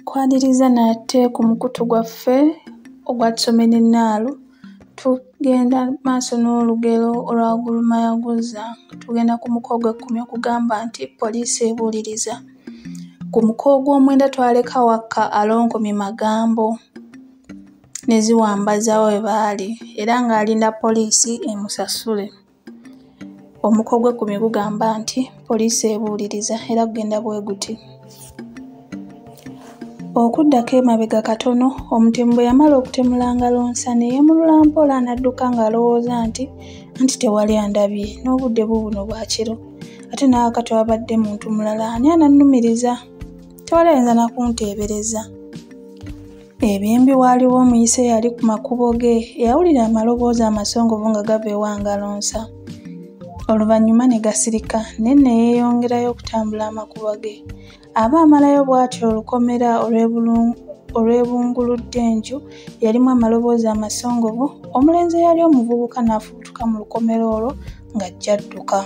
Kwaniriza nate ku mukutu gwaffe ogwa Tusome ne Nnaalu. Tugenda maaso n'olugero olwa Gulumayaguza. Tugenda ku muko ogw'ekkumi okugamba nti poliisi ebuuliriza. Ku muko ogw'omwenda twaleka Wakka alonkomye magambo ne ziwambaza we baali era ng'alinda poliisi emusasule. Omuko ogw'ekkumi gugamba nti poliisi ebuuliriza era gugenda bwe guti. Okuddako emabega katono, omutemu bwe yamala okutemula Ngalonsa ne yeemulula mpola n'adduka ng'alowooza nti anti tewali andabye n'obudde buubuno bwa kiro. Ate n'awaka tewabadde muntu mulala ani anannumiriza? Tewali ayinza na kunteebereza. Ebyembi waaliwo omuyise eyali ku makubo ge eyawulira amaloboozi amasongovu nga gava ewa Ngalonsa. Oluvannyuma ne gasirika naye ne yeeyongerayo okutambula amakubo ge. Aba amalayo bw'atyo olukomera olwebunguludde enju yalimu amaloboozi amasongovu, omulenzi eyali omuvubuka n'afubutuka mu lukomera olwo ng'ajja adduka.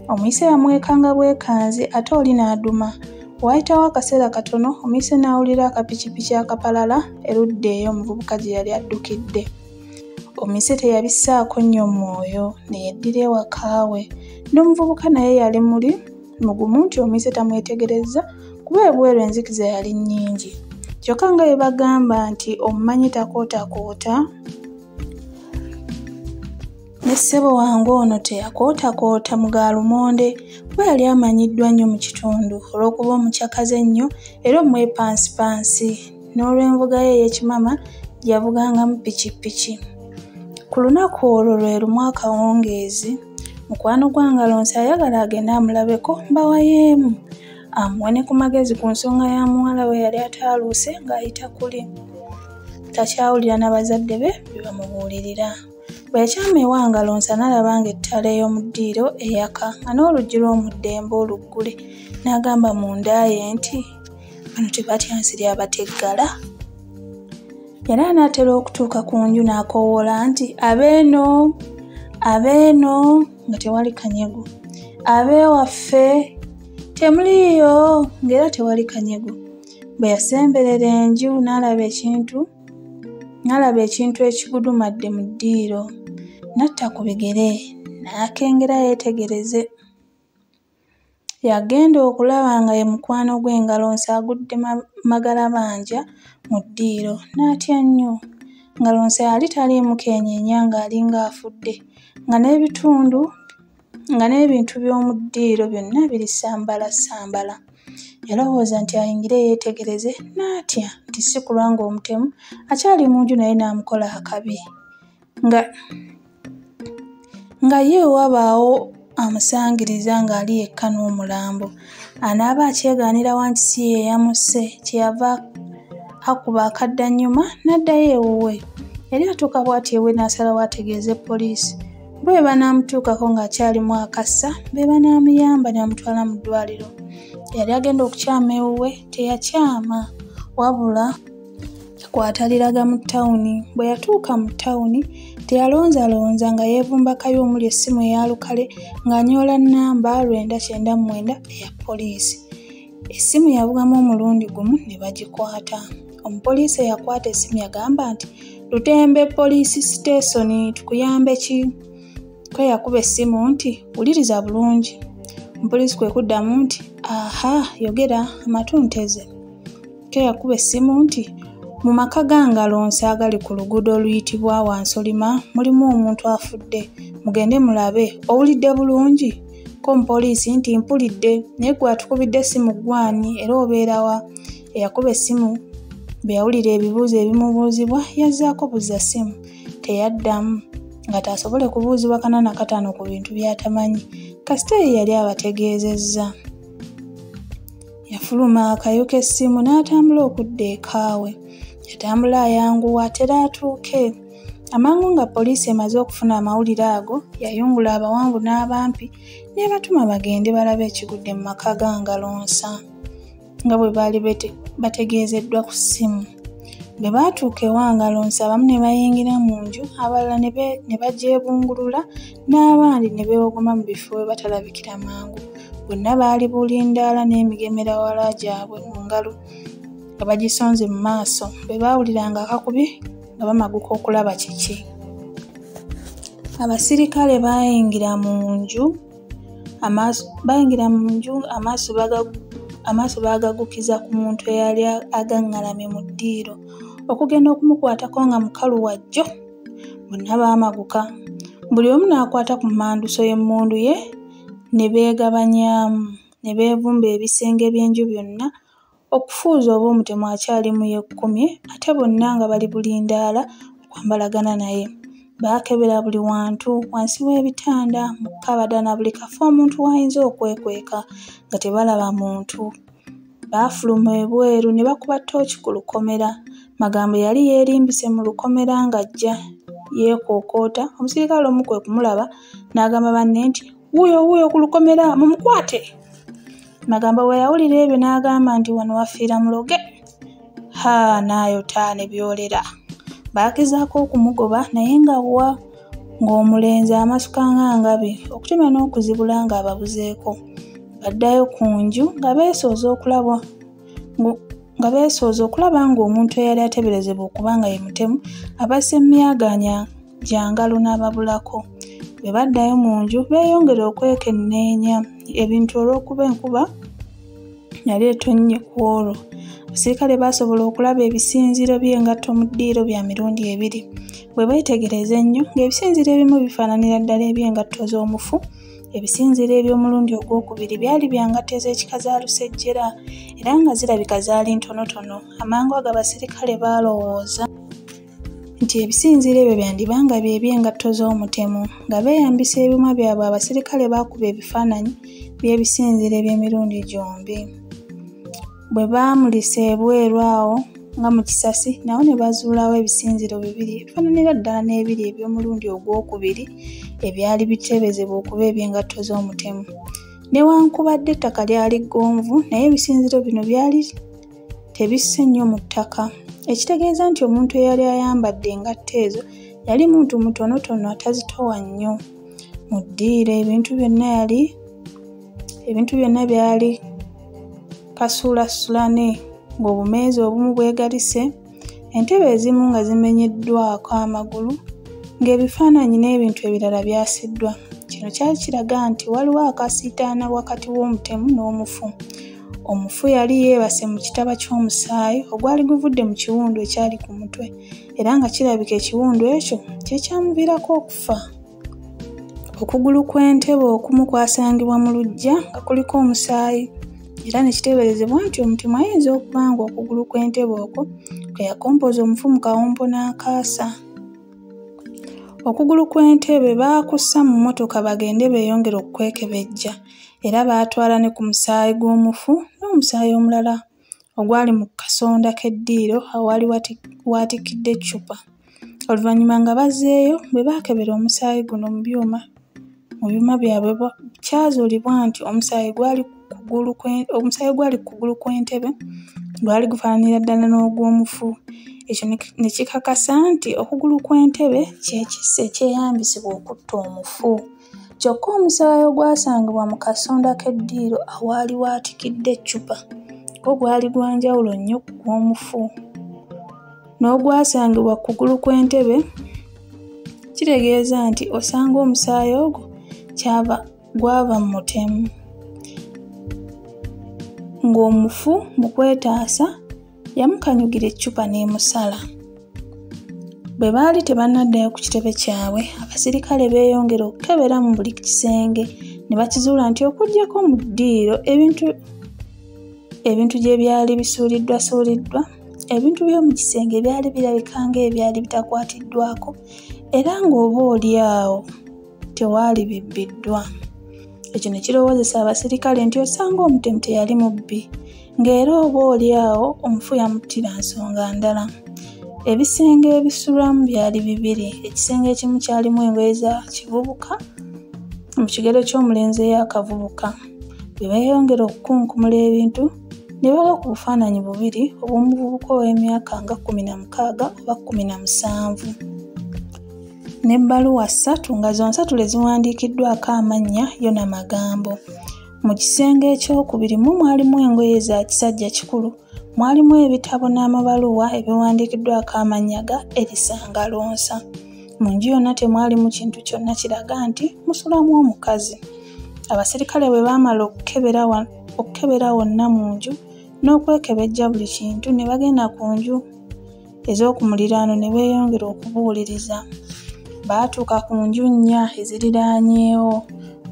Omuyise yamwekanga bwekanzi ate oli n'aduma. Waayitawo akaseera katono omuyise n'awulira akapikipiki akapalala erudda eyo omuvubuka gye yali addukidde. Omuyise teyabissaako nnyo mwoyo ne yeddira ewaka we. N'omuvubuka naye yali muli mugumu nti omuyise tamwetegerezza kuba ebweru enzikiza yali nnyingi. Kyokka nga bwe bagamba nti omumanyi takootakoota, ne ssebo wange ono teyakootakoota mu ga lumonde kuba yali amanyiddwa nnyo mu kitundu olw'okuba omucakaze ennyo era omwepansipansi n'olw'envuga ye ey'ekimama gye yavugangamu pikipiki. Ku lunaku olwo lwe lumu akawungeezi, mukwano gwa Ngalonsa yayagala agende amulabeko mbawayeemu, amuwe ne ku magezi ku nsonga ya muwala we yali ataaluuse ng'ayita kuli. Takyawulira na bazadde be bye bamubuulirira. Bwe yakyama ewa Ngalonsa n'alaba ng'ettaala ey'omu ddiiro eyaka nga n'oluggi lw'omuddembe oluggule n'agamba munda ye nti bano tebatya nsiri abateggala. Yali anaatera okutuuka ku nju n'akoowoola nti abeeno, abeeno nga tewali kanyego. Abeewaffe temuliiyo ng'era tewali kanyego. Bwe yasemberera enju n'alaba ekintu ekigudumadde mu ddiiro. N'atta ku bigere n'akengera yeetegereze. Yagenda okulaba nga ye mukwano gwe Ngalonsa agudde magalabanja mu ddiiro n'atya nnyo. Ngalonsa yali taliimu keenyeenya ng'alinga afudde, nga n'ebintu by'omu ddiiro byonna biri sambalassambala. Yalowooza nti ayingire yeetegereze n'atya nti si kulwa ng'omutemu akyali mu nju naye n'amukola akabi. Nga ye wabaawo amusangiriza ng'ali yekka n'omulambo. Anaaba akyegaanira wankisi ye eyamusse kyeyava akuba akaddannyuma n'addayo ewuwe. Yali atuuka bw'atyo ewuwe n'asalawo ategeeze poliisi. Bo bwe banaamutuukako ng'akyalimu akassa be banaamuyamba ne bamutwala mu ddwaliro. Yali agenda okukyama ewuwe teyakyama wabula yakwata liraga mu ttawuni. Bwe yatuuka mu ttawuni teyalonzalonza nga yeevumba kabi omuli essimu eya lukale ng'anyoola nnamba 999 eya poliisi. Essimu yavugamu omulundi gumu ne bagikwata. Omupoliisi eyakwata essimu yagamba nti Lutembe poliisi sitesoni tukuyambe ki? Kwe yakuba essimu nti wuliriza bulungi. Omupoliisi kwe kuddamu nti aha yogera amatu nteze. Kwe yakuba essimu nti mu maka ga Ngalonsa agali ku luguudo oluyitibwa Wansolima mulimu omuntu afudde mugende mulabe owulidde bulungi? Ko omupoliisi nti mpulidde naye gwe atukubidde essimu gw'ani era obeera wa? Eyakuba essimu bwe yawulira ebibuuzo ebimubuuzibwa yazzaako buzza ssimu teyaddamu nga taasobole kubuuzibwa 45 ku bintu by'atamanyi kasita ye yali abategeezezza. Yafuluma akayu k'essimu n'atambula okudda ekaawe. Yatambula ayanguwa atera atuuke. Amangu nga poliisi emaze okufuna amawulire ago yayungula abawanvu n'abampi n'ebatuma bagende balabe ekigudde mu maka ga Ngalonsa nga bwe baali bategeezeddwa ku ssimu. Bwe baatuuka ewa Ngalonsa abamu ne bayingira mu nju abalala ne bagyebungulula n'abandi ne beewogoma mu bifo we batalabikira mangu. Bonna baali bulindaala n'emigemerawala gyabwe mu ngalo nga bagisonze mu maaso. Bwe baawuliranga akakubye nga bamaguka okulaba kiki. Abasirikale baayingira mu nju amaaso baagagukiza ku muntu eyali agaŋŋalamye mu ddiiro. Okugenda okumukwatako nga mukalu wa jjo, bonna baamaguka. Buli omu n'akwata ku mmanduso y'emmundu ye ne beegabanyaamu ne beevumba ebisenge by'enju byonna okufuuza oba omutemu akyalimu yekkumye ate bonna nga bali bulindaala okwambalagana naye. Baakebera buli wantu, wansi w'ebitanda, mu kkabada na buli kafo omuntu w'ayinza okwekweka nga tebalaba muntu. Baafuluma ebweru ne bakuba ttooci ku lukomera. Magambo yali yeerimbise mu lukomera ng'ajja yeekookoota. Omusirikale omu kwe kumulaba n'agamba banne nti, "Wuuyo wuuyo ku lukomera, mumukwate!" Magambo bwe yawulira ebyo n'agamba nti, "Wano wafiira muloge." Haa, n'ayota ne byolera. Baagezaako okumugoba naye nga wa ng'omulenzi amasuka nga ngabi, okutema n'okuzibula ng'ababuzeeko. Baddayo ku nju nga beesooza okulaba ng'omuntu eyali ateeberezebwa okuba nga ye mutemu abassa emyagaanya gya ngalo n'ababulako. Bwe baddayo mu nju beeyongera okwekenneenya ebintu olw'okuba enkuba yali etonnye ku olwo. Abasirikale baasobola okulaba ebisinziiro by'engatto mu ddiiro bya mirundi ebiri. Bwe beetegereza ennyo ng'ebisinziiro ebimu bifaananira ddala eby'engatto z'omufu. Ebisinziiro eby'omulundi ogwokubiri byali bya ngatto ez'ekika za lusejjera era nga zirabika zaali ntonotono. Amangu ago abasirikale baalowooza nti ebisinziiro ebyo byandiba nga bye by'engatto z'omutemu. Nga beeyambisa ebyuma byabwe abasirikale baakuba ebifaananyi by'ebisinziiro eby'emirundi gyombi. Bwe baamulisa ebweru awo nga mu kisasi nawo ne bazuulawo ebisinziiro bibiri ebifaananira ddala n'ebiri eby'omulundi ogwokubiri ebyali biteeberezebwa okuba eby'engatto z'omutemu. Newankubadde ettaka lyali ggonvu naye ebisinziiro bino byali tebisse nnyo mu ttaka, ekitegeeza nti omuntu eyali ayambadde engatto ezo yali muntu mutonotono atazitowa nnyo. Mu ddiiro ebintu byonna byali kasuulasulane ng'obumeeza obumu bwegalise, entebe ezimu nga zimenyeddwako amagulu, ng'ebifaananyi n'ebintu ebirala byasiddwa. Kino kyali kiraga nti waliwo akasiitaana wakati w'omutemu n'omufu. Omufu yali yeebase mu kitaba ky'omusaayi ogwali guvudde mu kiwundu ekyali ku mutwe era nga kirabika ekiwundu ekyo kye kyamuviirako okufa. Okugulu kw'entebe okumu kwasangibwa mu luggya nga kuliko omusaayi era ne kiteeberezebwa nti omutemu ayinza okuba ng'okugulu kw'entebe okwo kwe yakompoza omufu mu kawompo n'akaasa. Okugulu kw'entebe baakussa mu mmotoka bagende beeyongere okwekebejja era baatwala ne ku musaayi gw'omufu n'omusaayi omulala ogwali mu kasonda k'eddiiro awaali waatikidde eccupa. Oluvannyuma nga bazzeeyo bwe baakebera omusaayi guno mu byuma byabwe kyazuulibwa nti omusaayi gwali ku kugulu kw'entebe gwali gufaananira ddala n'ogw'omufu. Ekyo ne kikakasa nti okugulu kw'entebe kye kisa ekyeyambisibwa okutta omufu. Kyokka omusaayi ogwasangibwa mu kasonda k'eddiiro awaali waatikidde eccupa gwo gwali gwa njawulo nnyo ku gw'omufu. N'ogwasangibwa ku kugulu kw'entebe kitegeeza nti osanga omusaayi ogwo gwava mu mutemu. Ng'omufu mu kwetaasa yamukanyugira eccupa n'emusala. Bwe baali tebannaddayo ku kitebe kyabwe, abasirikale beeyongera okukebera mu buli kisenge ne bakizuula nti okuggyako mu ddiiro ebintu gye byali bisuuliddwasuuliddwa, ebintu by'omu kisenge byali birabika ng'ebyali bitakwatiddwako era ng'oboolyawo tewaali bibbiddwa. Ekyo ne kirowoozesa abasirikale nti osanga omutemu teyali mubbi, ng'era oboolyawo omufu yamuttira nsonga ndala. Ebisenge ebisulwamu byali bibiri. Ekisenge ekimu kyalimu engoye za kivubuka mu kigero ky'omulenzi ey'akavubuka. Bwe beeyongera okukunkumula ebintu ne bagwa ku bufaananyi bubiri obw'omuvubuka ow'emyaka nga 16 oba 17. N'ebbaluwa 3 nga zonsatule ziwandiikiddwako amannya yo n'amagambo. Mu kisenge ekyokubiri mwo mwalimu engoye za kisajja kikulu Mwalimu ebitabo n'amabaluwa ebiwandiikiddwako amannya ga Erisa Ngalonsa. Mu nju yonna temwalimu kintu kyonna kiraga nti musulamu omukazi. Abaserikale bwe baamala okukebera wonna mu nju n'okwekebejja buli kintu ne bagenda ku nju ez'oku muliraano ne beeyongera okubuuliriza. Baatuuka ku nju nnya eziriraanyeewo.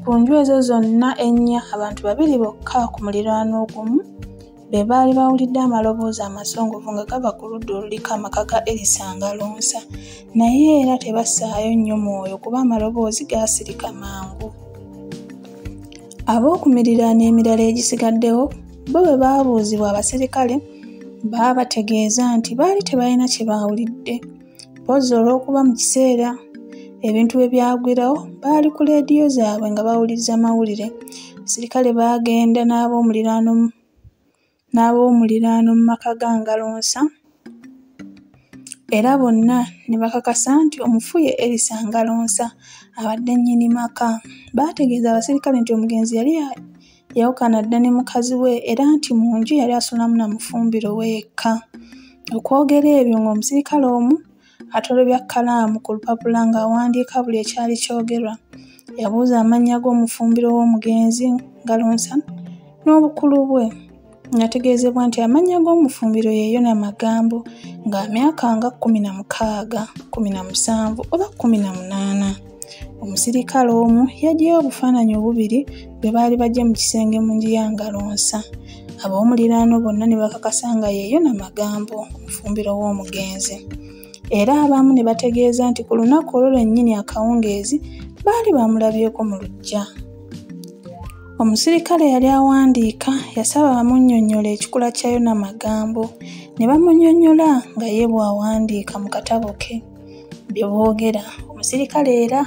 Ku nju ezo zonna ennya abantu babiri bokka ku muliraano ogumu be baali bawulidde amaloboozi amasongovu nga gava ku ludda oluliko amaka ga Erisa Ngalonsa, naye era tebassaayo nnyo mwoyo kuba amaloboozi gaasirika mangu. Ab'oku miriraano emirala egisigaddewo bo bwe baabuuzibwa abaserikale baabategeeza nti baali tebalina kye bawulidde. Mpozzi olw'okuba mu kiseera ebintu we byagwirawo baali ku leediyo zaabwe nga bawuliriza mawulire. Abaserikale baagenda n'ab'omuliraano mu maka ga Ngalonsa era bonna ne bakakasa nti omufu ye Erisa Ngalonsa abadde nnyini maka. Baategeeza abaserikale nti omugenzi yali yawukana dda ne mukazi we era nti mu nju yali asulamu na mufumbiro we yekka. Okwogera ebyo ng'omusirikale omu atolobya kkalaamu ku lupapula ng'awandiika buli ekyali kyogerwa. Yabuuza amannya g'omufumbiro w'omugenzi Ngalonsa n'obukulu bwe. N'ategeezebwa nti amannya g'omufumbiro ye Yona Magambo nga myaka nga 16, 17 oba 18. Omusirikale omu yaggyayo obufaananyi obubiri bwe baali baggye mu kisenge mu nju ya Ngalonsa. Ab'omuliraano bonna ne bakakasa nga ye Yona Magambo omufumbiro w'omugenzi. Era abamu ne bategeeza nti ku lunaku olwo lwennyini akawungeezi baali bamulabyeko mu luggya. Omusirikale yali awandiika yasaba bamunnyonnyole ekikula kya Yona Magambo ne bamunnyonnyola nga ye bw'awandiika mu katabo ke bye boogera. Omusirikale era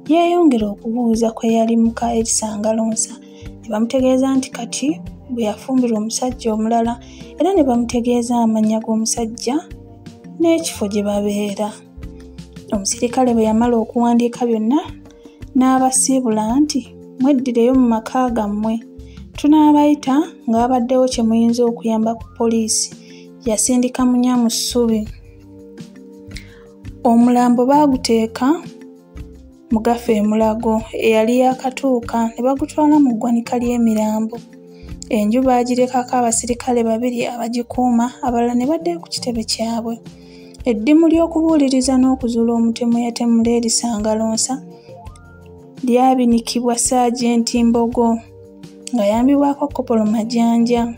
yeeyongera okubuuza kwe yali muka Erisa Ngalonsa ne bamutegeeza nti kati bwe yafumbirwa omusajja omulala era ne bamutegeeza amannya g'omusajja n'ekifo gye babeera. Omusirikale bwe yamala okuwandiika byonna n'abasiibula nti mweddireyo mu maka gammwe, tunaabayita nga wabaddewo kye muyinza okuyamba ku poliisi. Yasindika munya mu ssubi. Omulambo baaguteeka mu gaffe e Mulago eyali yaakatuuka ne bagutwala mu ggwanika ly'emirambo. Enju baagirekako abasirikale babiri abagikuuma abalala ne baddayo ku kitebe kyabwe. Eddimu ly'okubuuliriza n'okuzuula omutemu eyatemula Erisa Ngalonsa lyabinikibwa Saajenti Mbogo ng'ayambibwako Kopolo Majanja.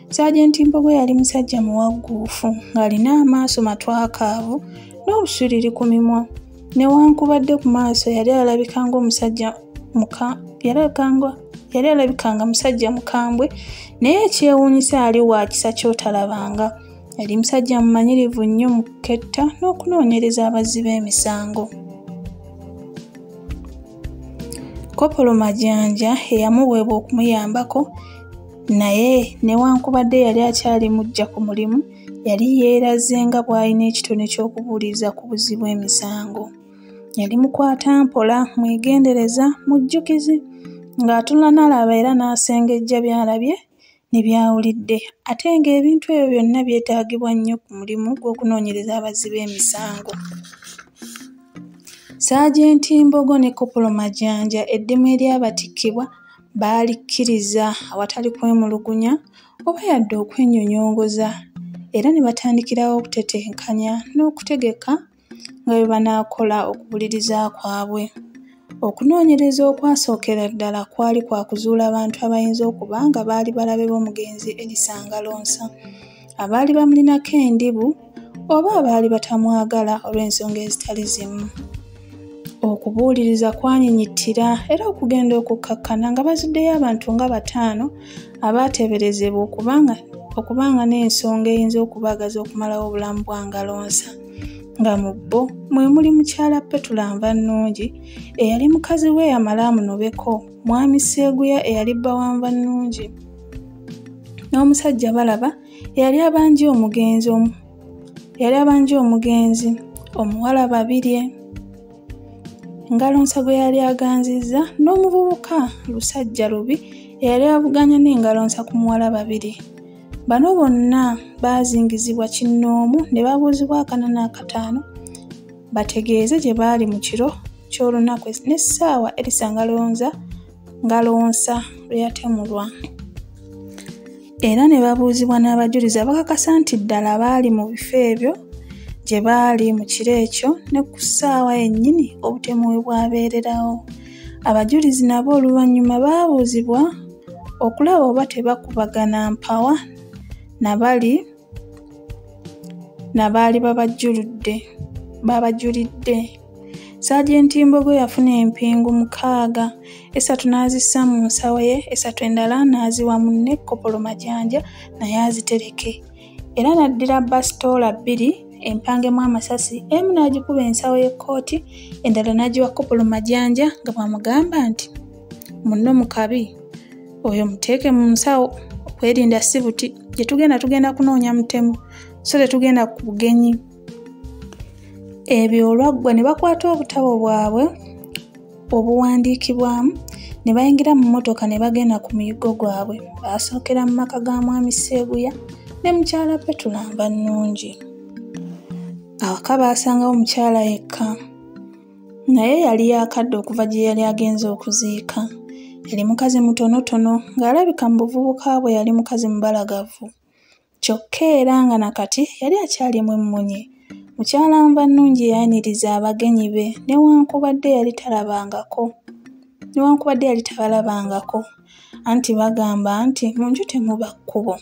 Saajenti Mbogo yali musajja muwagguufu ng'alina amaaso matwakaavu n'obusuuliri ku mimwa. Newankubadde ku maaso yali alabika nga musajja mukambwe, naye ekyewuunyisa yali wa kisa ky'otalabanga. Yali musajja mumanyirivu nnyo mu kuketta n'okunoonyereza abazzi b'emisango. Kopolo Majanja eyamuweebwa okumuyambako naye newankubadde yali akyali muggya ku mulimu, yali yeeraze nga bw'alina ekitone ky'okubuuliriza ku buzzi bw'emisango. Yali mukwatampola, mwegendereza, mujjukizi, ng'atunula n'alaba era n'asengejja by'alabye ne by'awulidde, ate ng'ebintu ebyo byonna byetaagibwa nnyo ku mulimu gw'okunoonyereza abazzi b'emisango. Saajenti Mbogo ne Kopolo Majanja eddimu eryabatikkibwa baalikkiriza awatali kwemulugunya oba yadde okwennyonyongoza era ne batandikirawo okutetenkanya n'okutegeka nga bwe banaakola okubuuliriza kwabwe. Okunoonyereza okwasookera ddala kwali kwa kuzuula abantu abayinza okuba nga baali balabe b'omugenzi Erisa Ngalonsa, abaali bamulinako endibu oba abaali batamwagala olw'ensonga ezitali zimu. Okubuuliriza kwanyinyitira era okugenda okukkakkana nga bazuddeyo abantu nga 5 abaateeberezebwa okubanga n'ensonga eyinza okubaagaza okumalawo obulamu bwa Ngalonsa, nga mu bo mwe muli mukyala Petula Nvannungi eyali mukazi we eyamala amunobeko, Mwami Sseguya eyali bba wa Nvannungi, n'omusajja Balaba eyali abanja omugenzi, omuwala Babirye Ngalonsa gwe yali aganzizza, n'omuvubuka Lusajja Lubi eyali avuganya ne Ngalonsa ku muwala Babirye. Bano bonna baazingizibwa kinnoomu ne babuuzibwa 45 bategeeze gye baali mu kiro ky'olunaku n'essaawa Erisa Ngalonsa lwe yatemulwa. Era ne babuuzibwa n'abajulizi abakakasa nti ddala baali mu bifo ebyo gye baali mu kiro ekyo ne ku ssaawa yennyini obutemu we bwabeererawo. Abajulizi nabo oluvannyuma baabuuzibwa okulaba oba tebakubagana mpawa nabaali babajulidde. Saajenti Mbogo yafuna empingu 6, 3 n'azissa mu nsawo ye, 3 endala n'aziwa munne Kopolo Majanja naye azitereke. Era n'addira basitoola 2 empangemu amasasi, emu n'agikuba ensawo y'ekkooti, endala n'agiwa Kopolo Majanja nga bw'amugamba nti munno mu kabi oyo muteeke mu nsawo okwerinda si buti, gye tugenda kunoonya mutemu so tetugenda ku bugenyi. Ebyo olwaggwa ne bakwata obutabo bwabwe obuwandiikibwamu ne bayingira mu mmotoka ne bagenda ku muyiggo gwabwe. Baasookera mu maka ga Mwami Sseguya ne mukyala Petula Nvannungi. Awaka baasangawo mukyala yekka, naye yali yaakadde okuva gye yali agenze okuziika. Yali mukazi mutonotono ng'alabika mu buvubuka bwe yali mukazi mubalagavu, kyokka era nga nakati yali akyalimu emmunye. Mukyala Nvannungi yayaniriza abagenyi be newankubadde yali tabalabangako, anti bagamba nti mu nju temuba kkubo.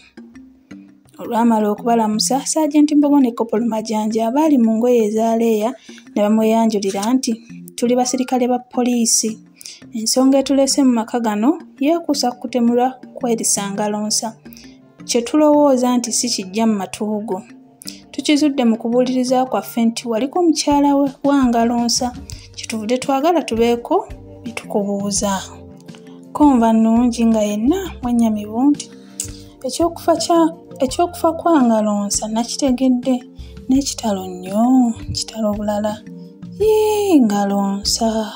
Olwamala okubalamusa, Saajenti Mbogo ne Kopolo Majanja abaali mu ngoye eza leeya ne bamweyanjulira nti tuli basirikale ba poliisi. Ensonga etuleese mu maka gano yeekuusa ku kutemulwa kwa Erisa Ngalonsa, kye tulowooza nti si kijja mu matu go. Tukizudde mu kubuuliriza kwaffe nti waliko mukyala wa Ngalonsa, kyetuvudde twagala tubeeko bye tukubuuza. Ko Nvannungi nga yenna mwennyamivu nti ekyokufa kwa Ngalonsa nakitegedde n'ekitalo nnyo, kitalo bulala. Yii Ngalonsa!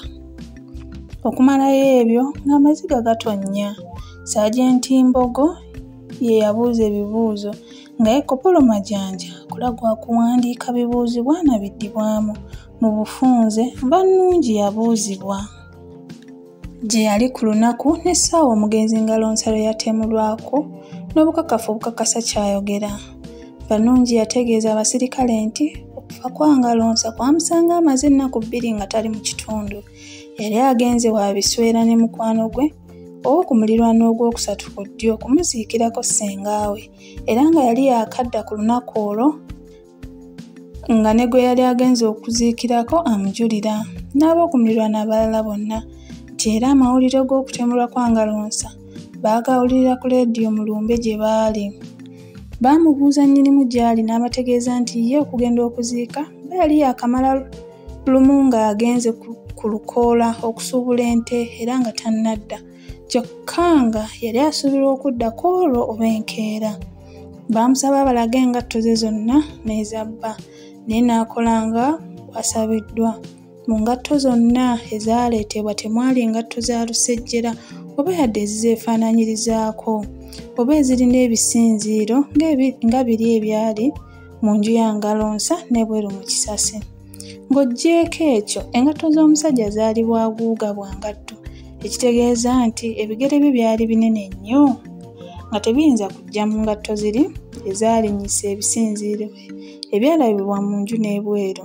Okumalayo ebyo ng'amaziga gatonnya. Saajenti Mbogo ye yabuuza ebibuuzo nga ye Kopolo Majanja akola gwa kuwandiika bibuuzibwa na biddibwamu. Mu bufunze Nvannungi yabuuzibwa gye yali ku lunaku n'essaawa omugenzi Ngalonsa lwe yatemulwako n'obukakafu obukakasa ky'ayogera. Nvannungi yategeeza abasirikale nti okufa kwa Ngalonsa kwamusanga amaze ennaku 2 nga tali mu kitundu. Yali agenze wa biswera ne mukwano gwe ow'oku muliraano ogwokusatu ku ddyo okumuziikirako ssengaawe, era nga yali yaakadda ku lunaku olwo nga ne gwe yali agenze okuziikirako amujulira n'ab'oku muliraano abalala bonna nti era amawulire g'okutemulwa kwa Ngalonsa baagawulirira ku leediyo mu lumbe gye baali. Baamubuuza nnyinimu gy'ali n'abategeeza nti ye okugenda okuziika bba yali yaakamala lumu ng'agenze ku lukoola okusuubula ente era nga tannadda, kyokka nga yali asuubirwa okudda ku olwo oba enkeera. Baamusaba abalage engatto ze zonna n'eza bba, naye n'akola nga bw'asabiddwa. Mu ngatto zonna ezaaleetebwa temwali ngatto za lusejjera oba yadde ezizeefaanaanyirizaako oba ezirina ebisinziiro nga biri ebyali mu nju ya Ngalonsa n'ebweru mu kisasi. Ng'oggyeeko ekyo, engatto z'omusajja zaali bwaguuga bwa ngatto, ekitegeeza nti ebigere bye byali binene nnyo nga tebiyinza kujja mu ngatto ziri ezaalinnyisa ebisinziiro ebyalabibwa mu nju n'ebweru.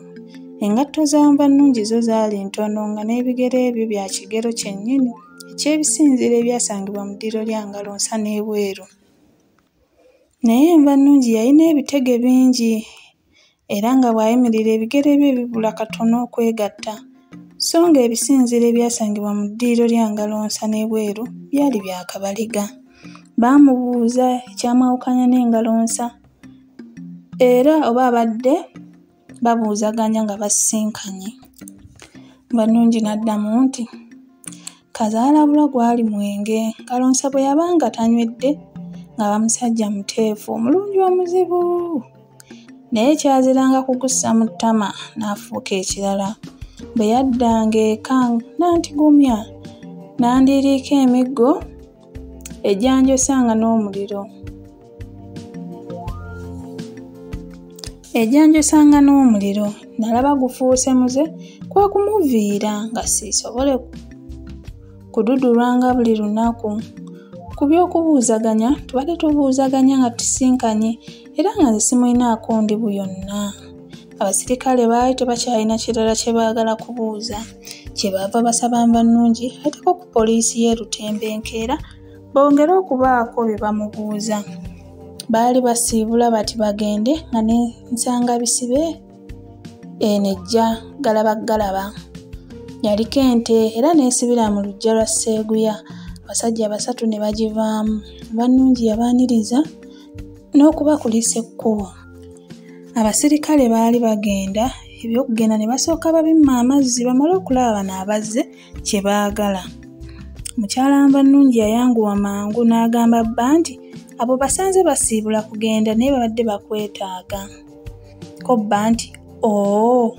Engatto za Nvannungi zo zaali ntono nga n'ebigere bye bya kigero kyennyini eky'ebisinziiro ebyasangibwa mu ddiiro lya Ngalonsa n'ebweru. Naye Nvannungi yalina ebitege bingi era nga bw'ayimirira ebigere bye bibula katono okwegatta, so ng'ebisinziiro ebyasangibwa mu ddiiro lya Ngalonsa n'ebweru byali bya kabaliga. Baamubuuza ekyamwawukanya ne Ngalonsa era oba abadde babuuzaganya nga basisinkanye. Nvannungi n'addamu nti kazaalabula gwali mwenge. Ngalonsa bwe yabanga tanywedde ng'aba musajja muteefu omulungi omuzibu, naye kyaziranga kugussa mu ttama n'afuuka ekirala. Bwe yaddanga eka n'antigumya n'andiiriika emiggo egyanjosanga n'omuliro. Ejjanjosanga n'omuliro, nalaba gufuuse muze kwe kumuviira nga siisobole kududulwanga buli lunaku. Ku by'okubuuzaganya, tubadde tubuuzaganya nga tusinkanye era nga nze simulinaako ndibu yonna. Abasirikale baali tebakyalina kirala kye baagala kubuuza. Kye baava basaba Nvannungi ayiteko ku poliisi y'e Lutembe enkeera bongere okubaako bye bamubuuza. Baali basiibula bati bagende nga ne nsangabisibe eno ejja galabaggalaba. Yaliko ente era n'esibira mu luggya lwa Sseguya, abasajja basatu ne bagivaamu. Nvannungi yabaaniriza n'okubakulisa ekkubo. Abasirikale baali bagenda, eby'okugenda ne basooka babimma amazzi bamale okulaba bano abazze kye baagala. Mukyala Nvannungi yayanguwa mangu n'agamba bba nti abo basanze basiibula kugenda naye babadde bakwetaaga. Ko bba nti oo,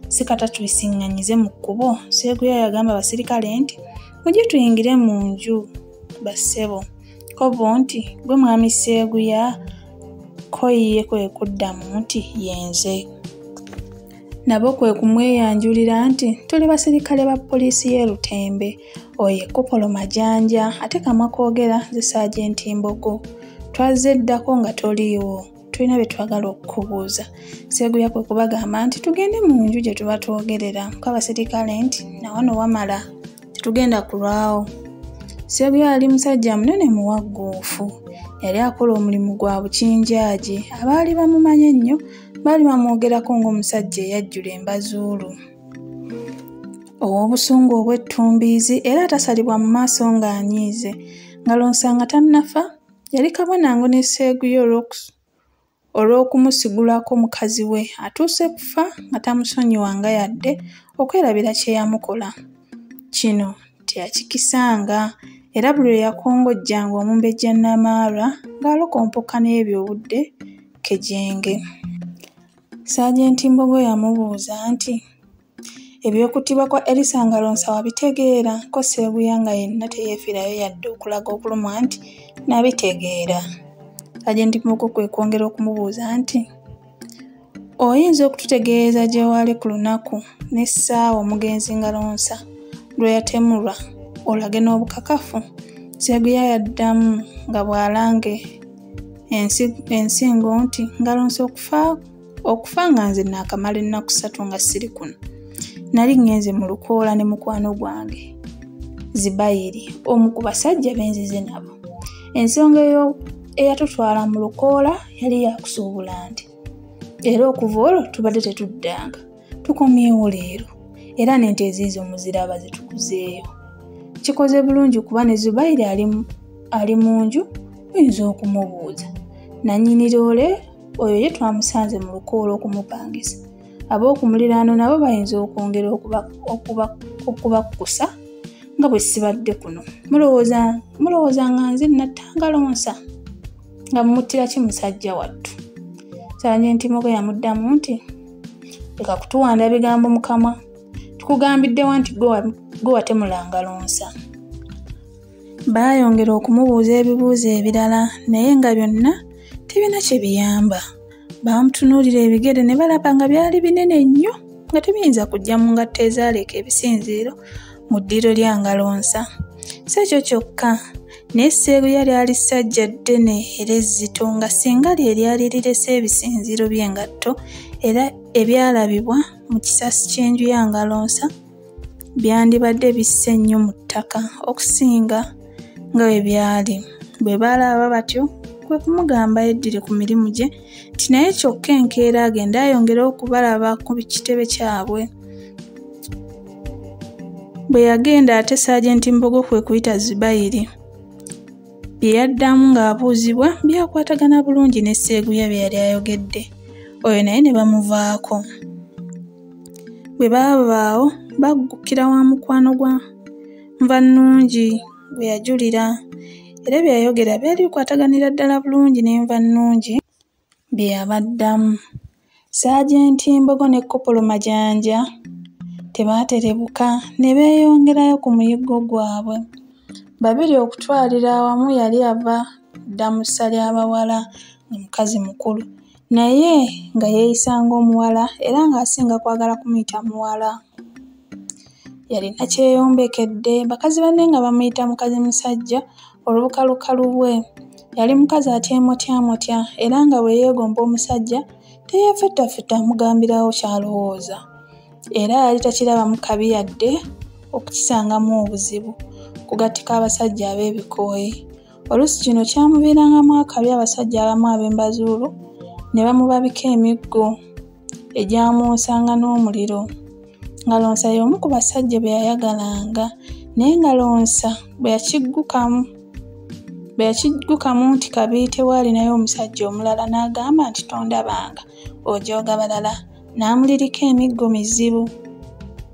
si kata tuyisiŋŋanyize mu kkubo. Sseguya yagamba abasirikale nti mujje tuyingire mu nju bassebo. Ko bo nti gwe mwami Sseguya? Ko ye kwe kuddamu nti ye nze. Nabo kwe kumweyanjulira nti tuli basirikale ba poliisi y'e Lutembe, oyo ye Kopolo Majanja ate kamwa koogera nze Saajenti Mbogo. Twazze ddako nga toliiwo, tulina bye twagala okukubuuza. Sseguya kwe kubagamba nti tugende mu nju gye tuba twogerera. Ko abasirikale nti na wano wamala, tetugenda kulwawo. Sseguya yali musajja munene muwagguufu. Yali akola omulimu gwa bukinjaaji. Abaali bamumanyi ennyo baali bamwogerako ng'omusajja eyajjula embazuulu, ow'obusungu obw'ettumbiizi era atasalibwa mu maaso ng'anyiize. Ngalonsa nga tannafa, yali kabonango ne Sseguya olw'okumusigulako mukazi we atuuse kufa nga tamusonyiwanga yadde okwerabira kye yamukola. Kino teyakikisanga era buli lwe yakongojjanga omumbejja Namaalwa ng'alokompoka n'ebyo obudde kejenge. Saajenti Mbogo yamubuuza nti eby'okuttibwa kwa Erisa Ngalonsa wabitegeera? Ko Sseguya nga yenna teyeefiirayo yadde okulaga okulumwa nti nabitegeera. Saajenti Mbogo kwe kwongera okumubuuza nti oyinza okututegeeza gye wali ku lunaku n'essaawa omugenzi Ngalonsa lwe yatemulwa olage n'obukakafu? Sseguya yaddamu nga bw'alanga ensingo nti Ngalonsa okufa nga nze naakamala ennaku 3 nga siri kuno. Nali ngenze mu lukoola ne mukwano gwange Zibayiri, omu ku basajja be nzize nabo. Ensonga eyatutwala mu lukoola yali ya kusuubula nte, era okuva olwo tubadde tetuddanga. Tukomyewo leero era n'ente eziizo muziraba ze tuguzeeyo. Kikoze bulungi kuba ne Zubayiri ali mu nju, muyinza okumubuuza. Nannyini loole oyo ye twamusanze mu lukoola okumupangisa. Ab'oku muliraano nabo bayinza okwongera okubakkusa nga bwe sibadde kuno. Mulowooza nga nze natta Ngalonsa nga mmuttira ki musajja wattu? Saajenti Mbogo yamuddamu nti leka kutuwanda bigambo mu kamwa, tukugambiddewa nti gwe watemula Ngalonsa. Baayongera okumubuuza ebibuuzo ebirala naye nga byonna tebirina kye biyamba. Baamutunuulira ebigere ne balaba nga byali binene nnyo nga tebiyinza kujja mu ngatto ezaaleka ebisinziiro mu ddiiro lya Ngalonsa. Si ekyo kyokka, naye Sseguya lyali ssajja ddene era ezzito nga singa lye lyali lirese ebisinziiro by'engatto era ebyalabibwa mu kisasi ky'enju ya Ngalonsa byandibadde bisse nnyo mu ttaka okusinga nga bwe byali. Bwe baalaba batyo kwe kumugamba yeddire ku mirimu gye nti naye kyokka enkeera agende ayongere okubalaba ku kitebe kyabwe. Bwe yagenda ate Saajenti Mbogo kwe kuyita Zubayiri. Bye yaddamu ng'abuuzibwa byakwatagana bulungi ne Sseguya bye yali ayogedde, oyo naye ne bamuvaako. Bwe baava awo baggukira wa mukwano gwa Nvannungi gwe yajulira, era bye yayogera byali bikwataganira ddala bulungi ne Nvannungi bye yabaddamu. Saajenti Mbogo ne Kopolo Majanja tebaaterebuka ne beeyongerayo ku muyiggo gwabwe. Babiri okutwalira awamu yali ava dda mu ssa ly'abawala nga mukazi mukulu, Naye nga yeeyisa ng'omuwala era ng'asinga kwagala kumuyita muwala. Yalina kyeyombekedde, bakazi banne nga bamuyita mukazi musajja olw'obukalukalu bwe. Yali mukazi atyemotyamotya era nga bwe yeegomba omusajja teyeefettafetta amugambirawo ky'alowooza. Era yali takirabamu kabi yadde okukisangamu obuzibu okugattika abasajja ab'ebikooyi. Oluusi kino kyamuviirangamu akabi abasajja abamu ab'embazuulu ne bamubabika emiggo egyamwosanga n'omuliro. Ngalonsa y'omu ku basajja be yayagalanga, naye Ngalonsa bwe yakiggukamu nti Kabiite we alinayo omusajja omulala n'agamba nti tondabanga ojooga balala, n'amulirika emiggo mizibu.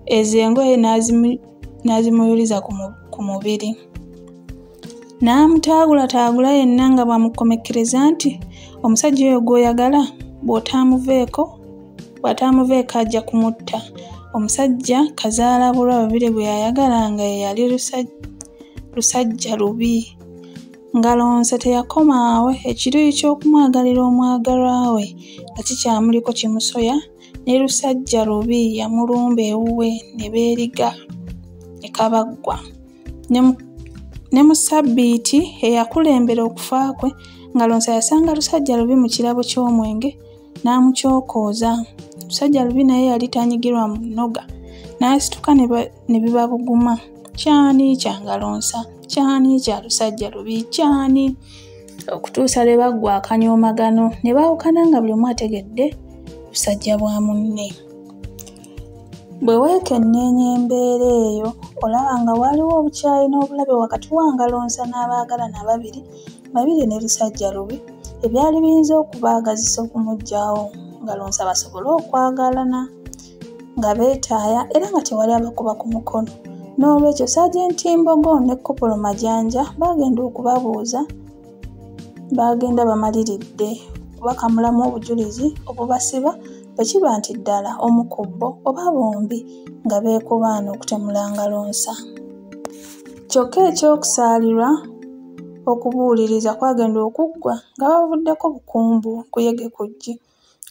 Ezo engoye n'azimuyuliza ku mubiri. N'amutaagulataagula yenna nga bw'amukomekkereza nti omusajja oyo gw'oyagala bw'otaamuveeko ajja kumutta. Omusajja Kazaalabulwa Babirye gwe yayagalanga ye yali Lusajjalubi. Ngalonsa teyakoma awo, ekiruyi ky'okumwagalira omwagalwa we nga kikyamuliko kimusoya, ne Lusajjalubi yamulumba ewuwe ne beeriga ne kabaggwa. Ne mu ssabbiiti eyakulembera okufa kwe, Ngalonsa yasanga Lusajjalubi mu kirabo ky'omwenge n'amukyokooza. Lusajjalubi naye yali tanyigirwa mu nnoga, n'asituka ne bibabuguma. Kyani kya Ngalonsa, kyani kya Lusajjalubi, kyani? Okutuusa lwe baggwa akanyoomagano ne baawukana nga buli omu ategedde busajja bwa munne. Bwe weekenneenya embeera eyo, olaba nga waaliwo obukyayi n'obulabe wakati wa Ngalonsa n'abaagalana ababiri, Babirye ne Lusajjalubi, ebyali biyinza okubaagazisa okumuggyawo Ngalonsa basobole okwagalana nga beetaaya era nga tewali abakuba ku mukono. Noolwekyo Saajenti Mbogo ne Kopolo Majanja baagenda okubabuuza baagenda bamaliridde okubakamulamu obujulizi obubasiba bwe kiba nti ddala omu ku bo oba bombi nga beekobaana okutemula Ngalonsa. Kyokka eky'okusaalirwa okubuuliriza kwagenda okuggwa nga bavuddeko bukumbu nkuyege ku ggi,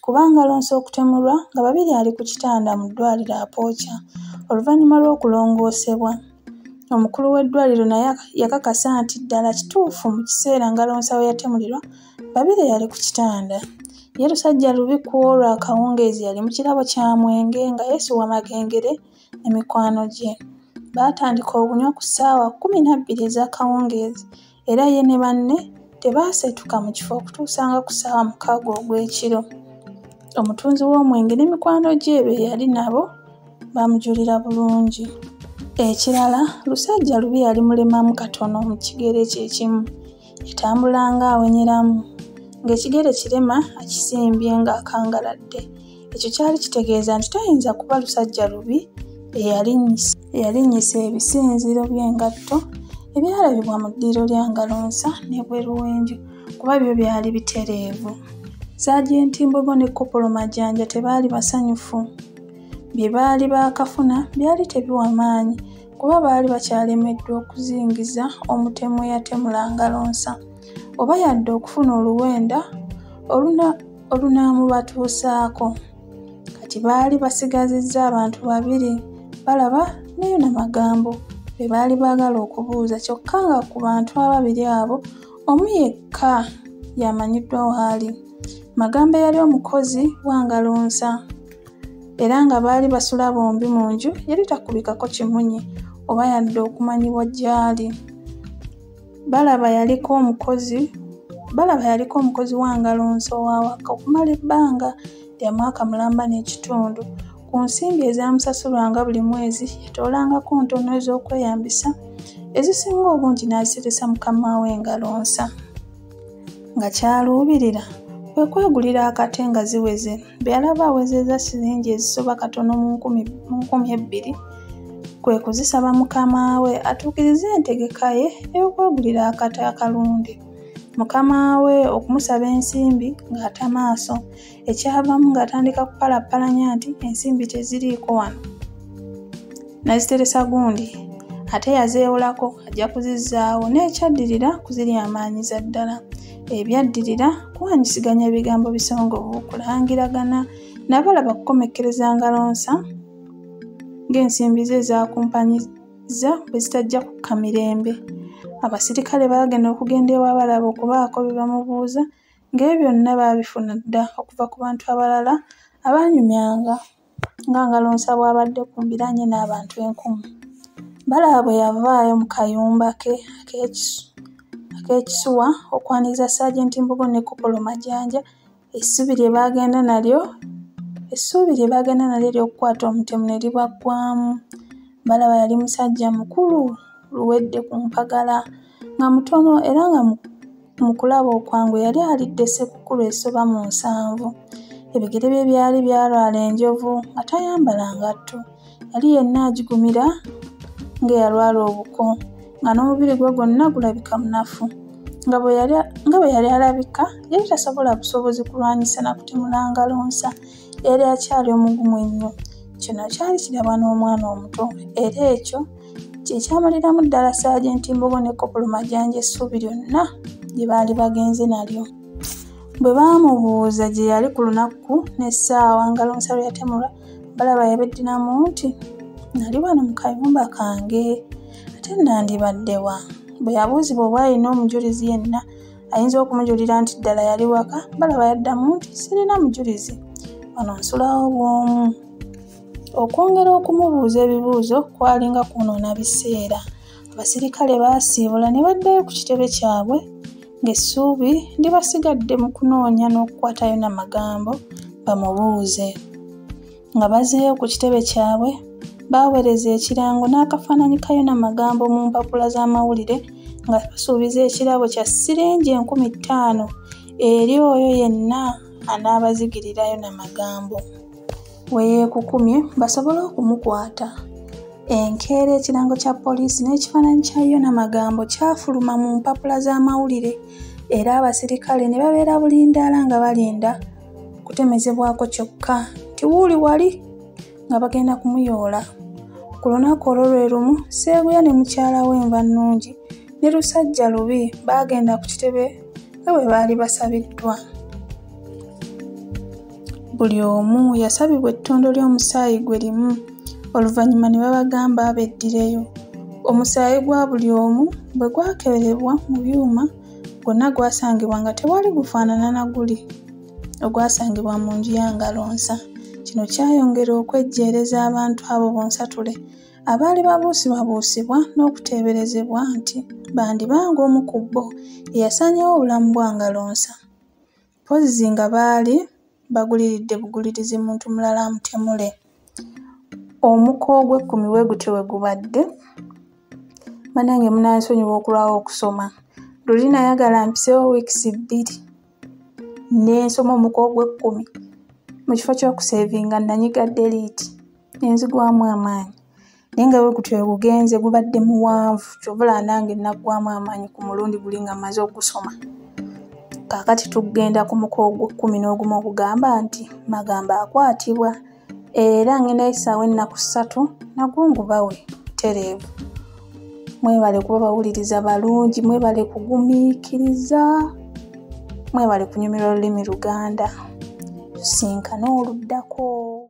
kuba Ngalonsa okutemulwa nga Babirye ali ku kitanda mu ddwaliro apooca oluvannyuma lw'okulongoosebwa. Omukulu w'eddwaliro naye yakakasa nti ddala kituufu mu kiseera Ngalonsa we yatemulirwa Babirye yali ku kitanda. Ye Lusajjalubi ku olwo akawungeezi yali mu kirabo kya mwenge nga yeesuwa Magengere ne mikwano gye. Baatandika okunywa ku ssaawa 12 ez'akawungeezi era ye ne banne tebaaseetuka mu kifo okutuusa nga ku ssaawa 6 ogw'ekiro. Omutunzi w'omwenge ne mikwano gye be yali nabo bamujulira bulungi. Ekirala, Lusajjalubi yali mulemamu katono mu kigere kye ekimu. Yatambulanga awenyeramu, ng'ekigere kirema akisimbye ng'akangaladde. Ekyo kyali kitegeeza nti tayinza kuba Lusajjalubi eyalinnyisa ebisinziiro by'engatto ebyalabibwa mu ddiiro lya Ngalonsa n'ebweru w'enju, kuba byo byali bitereevu. Saajenti Mbogo ne Kopolo Majanja tebaali basanyufu. Bye baali baakafuna byali tebiwa maanyi kuba baali bakyalemeddwa okuzingiza omutemu eyatemula Ngalonsa oba yadde okufuna oluwenda olunaamubatuusaako. Kati baali basigazizza abantu babiri, Balaba ne Yona Magambo, be baali baagala okubuuza, kyokka nga ku bantu ababiri abo omu yekka y'amanyiddwa w'ali. Magambo yali omukozi wa Ngalonsa era nga baali basula bombi mu nju yali takubikako kimunye oba yadde okumanyibwa gy'ali. Balaba yaliko omukozi wa Ngalonsa ow'awaka okumala ebbanga lya mwaka mulamba n'ekitundu. Ku nsimbi ezaamusasulwanga buli mwezi yatoolangako ntono ez'okweyambisa, ezisinga obungi n'aziteresa mukama we Ngalonsa. Nga kyaluubirira kwe kwegulira akate nga ziweze. Bwe yalaba awezezza siringi ezisoba katono mu 2000, kwe kuzisaba mukama we atuukirize entegeka ye ey'okwegulira akate akalungi. Mukama we okumusaba ensimbi ng'ata maaso, ekyavaamu ng'atandika kupalappalanya nti ensimbi teziriiko wano, naziteresa gundi, ate yazeewolako ajja kuzizzaawo, n'ekyaddirira kuzirya amaanyiza ddala. Ebyaddirira kuwanyisiganya ebigambo bisongovu, kulangiragana n'abalaba kukomekkereza Ngalonsa ng'ensimbi ze ezaakumpanyiza bwe zitajja kukka mirembe. Abasirikale baagenda okugenda ewa Balaba okubaako bye bamubuuza ng'ebyo byonna baabifuna dda okuva ku bantu abalala abaanyumyanga nga Ngalonsa bw'abadde ku mbiranye n'abantu enkumu. Balaba bwe yavaayo mu kayumba ke ak'ekisuwa okwaniriza Ssaajenti Mbogo ne Kopolo Majanja, essuubi lye baagenda nalyo ery'okukwata omutemu ne libaggwaamu. Balaba yali musajja mukulu luwedde ku mpagala, nga mutono era nga mu kulaba okwangu yali alidde Ssekukkulu esoba mu 70. Ebigere bye byali byalwala enjovu nga tayambala ngatto. Yali yenna agigumira ng'eyalwala obuko, nga n'omubiri gwe gwonna gulabika munafu. Nga bwe yali alabika, yali tasobola busobozi kulwanyisa na kutemula Ngalonsa eyali akyali omugumu ennyo. Kino kyali kirabwa n'omwana omuto, era ekyo kye kyamaliramu ddala Ssaajenti Mbogo ne Kopolo Majanja essuubi lyonna lye baali bagenze nalyo. Bwe baamubuuza gye yali ku lunaku n'essaawa Ngalonsa lwe yatemulwa, Balaba yabeddiramu nti, "Nali wano mu kayumba kange, ate nandibadde wa?" Bwe yabuuzibwa oba alina omujulizi yenna ayinza okumujulira nti ddala yali waka, Balaba yaddamu nti, "Sirina mujulizi, wano nsulawo bw'omu." Okwongera okumubuuza ebibuuzo kwalinga kwonoona biseera. Abasirikale baasiibula ne baddayo ku kitebe kyabwe ng'essuubi libasigadde mu kunoonya n'okukwatayo Namagambo bamubuuze. Nga bazzeeyo ku kitebe kyabwe, baaweereza ekirango n'akafaananyi ka Namagambo mu mpapula z'amawulire nga basuubiza ekirabo kya siringi 5,000 eri oyo yenna anaabazigirirayo Namagambo we yeekukumye basobole okumukwata. Enkeera ekirango kya poliisi n'ekifaananyi kya Namagambo kyafuluma mu mpapula z'amawulire era abasirikale ne babeera bulindaala nga balinda kutemezebwako kyokka nti wuuli wali nga bagenda kumuyoola. Ku lunaku olwo lwe lumu, Sseguya ne mukyala we Nvannungi ne Lusajja Lubi baagenda ku kitebe nga bwe baali basabiddwa. Buli omu yasabibwa ettondo ly'omusaayi gwe limu, oluvannyuma ne babagamba beddireyo. Omusaayi gwa buli omu bwe gwakeberebwa mu byuma gwonna gwasangibwa nga tewali gufaanana na guli ogwasangibwa mu nju ya Ngalonsa. Kino kyayongera okwejjeereza abantu abo bonsatule abaali babuusibwabuusibwa n'okuteeberezebwa nti bandibanga omu ku bo eyasaanyawo obulamu bwa Ngalonsa. Mpozzi nga baali baguliridde bugulirizi muntu mulala amutemule. Omuko ogw'ekkumi bwe gutyo bwe gubadde. Bannange munansonyiwa okulwawo okusoma. Luli nayagala mpiseewo wiikisi 2 ne nsoma omuko ogw'ekkumi. Mu kifo ky'okuseevinga nanyiga delete ne nzigwamu amaanyi. Naye nga bwe gutyo bwe gugenze gubadde muwanvu, ky'ova olaba nange naggwamu amaanyi ku mulundi guli nga mmaze ogusoma. Kaakati tugenda ku muko ogw'ekkumi n'ogumu ogugamba nti Magambo akwatibwa era ngenda yisaawo ennaku 3 nagwo ngubawe butereevu. Mwebale kuba bawuliriza balungi, mwebale kugumiikiriza, mwebale kunyumirwa olulimi Luganda. Tusinkane oluddako.